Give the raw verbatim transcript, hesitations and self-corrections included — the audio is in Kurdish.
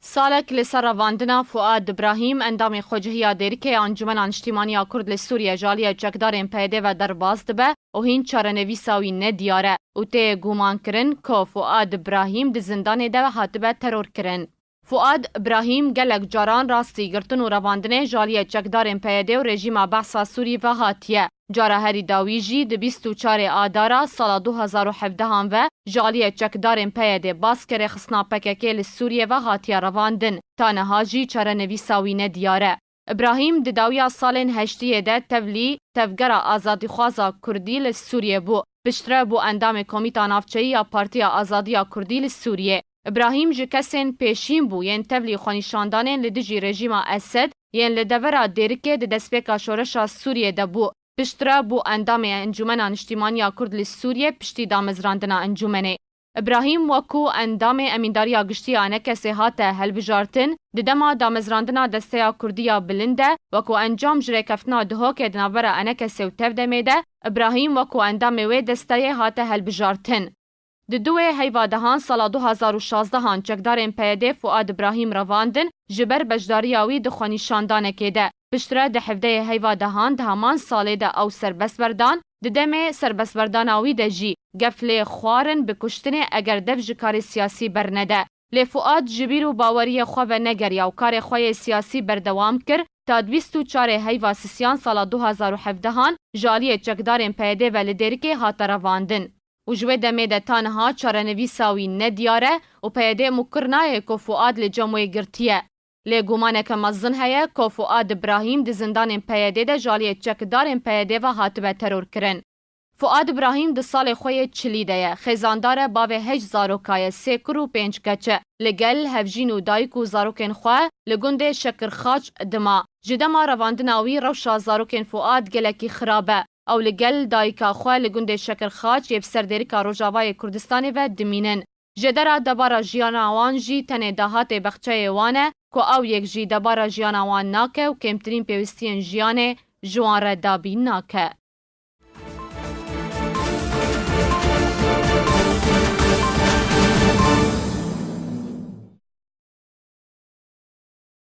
Salek li ser revandina Fuad Ibrahîm, endamê xwecihiya Dêrikê ya Encûmena Niştîmaniya Kurd li Sûriye, ji aliyê çekdarên P Y D ve derbas dibe û hîn çarenivîsa wî nediyar e û tê gumankirin ku Fuad Ibrahîm di zindanê de hatibe terorkirin. Fuad Ibrahîm gelek caran rastî girtin û revandinê ji aliyê çekdarên P Y D û rejîma Behsa Sûrî ve hatiye. Cara herî dawî jî di bîst û çarê Adara sala du hezar û hevdehan ve ji aliyê çekdarên P Y D, baskê rêxistina P K K li Sûriyê ve hatiye revandin. Ta niha jî çarenivîsa wî nediyar e. Ibrahîm di dawiya salên heştiyê de tevlî tevgera azadîxwaza Kurdî li Sûriyê bû. Piştre bû endamê Komîta Navçeyî ya Partiya Azadiya Kurdî li Sûriyê. Ibrahîm ji kesên pêşîn bû yên tevlî xwenîşandanên li dijî rejîma Esed yên li devera Dêrikê di destpêka şoreşa Sûriyê de bû. Piştre bû endamê Encûmena Niştîmaniya Kurd li Sûriyê piştî damezrandina encûmenê. Ibrahîm wekû endamê Emîndariya Giştî ya Enekesê hate helbijartin. Di dema damezrandina Desteya Kurdî ya Bilind de wekû encam ji rêkeftina Duhokê di navbera Enekesê û Tevdemê de, Ibrahîm wekû endamê wê desteyê hate helbijartin. Di duwê heyva dehan sala du hezar û şazdehan çekdarên P Y D Fuad Ibrahîm revandin ji ber beşdariya wî di xwenîşandanekê de. Piştre di hevdeyê heyva dehan di heman salê de ew serbest berdan, di demê serbestberdana wî de jî gef lê xwarin bi kuştinê eger dev ji karê siyasî bernede. Lê Fuad ji bîr û baweriyê xwe venegeriya û karê xwe yê siyasî berdewam kir, ta di bîst û çarê heyva sisiyan sala du hezar û hevdehan ji aliyê çekdarên P Y D ve li Dêrikê hate revandin. Û ji wê demê de ta niha çarenivîsa wî nediyar e û P Y D mukir nayê ku Fuad li cem wê girtiye. Lê gumaneke mezin heye ku Fuad Ibrahîm di zindanên P Y D de ji aliyê çekdarên P Y D ve hatibe terorkirin. Fuad Ibrahîm di salê xwe yê çilî de ye. Xêzandar e, bavê heşt zaroka ye, sê kur û pênc keç e. Li gel hevjîn û dayik û zarokên xwe li gundê Şekirxaç dima. Ji dema revandina wî rewşa zarokên Fuad gelekî xirab e. Ew li gel dayika xwe li gundê Şekirxaç yê bi ser Dêrika Rojavayê Kurdistanê ve dimînin. Jêdera debara jiyana wan jî tenê dahatê bexçeyê wan e ku ew yek jî debara jiyana wan nake û kêmtirîn pêwistiyên jiyanê ji wan re dabîn nake.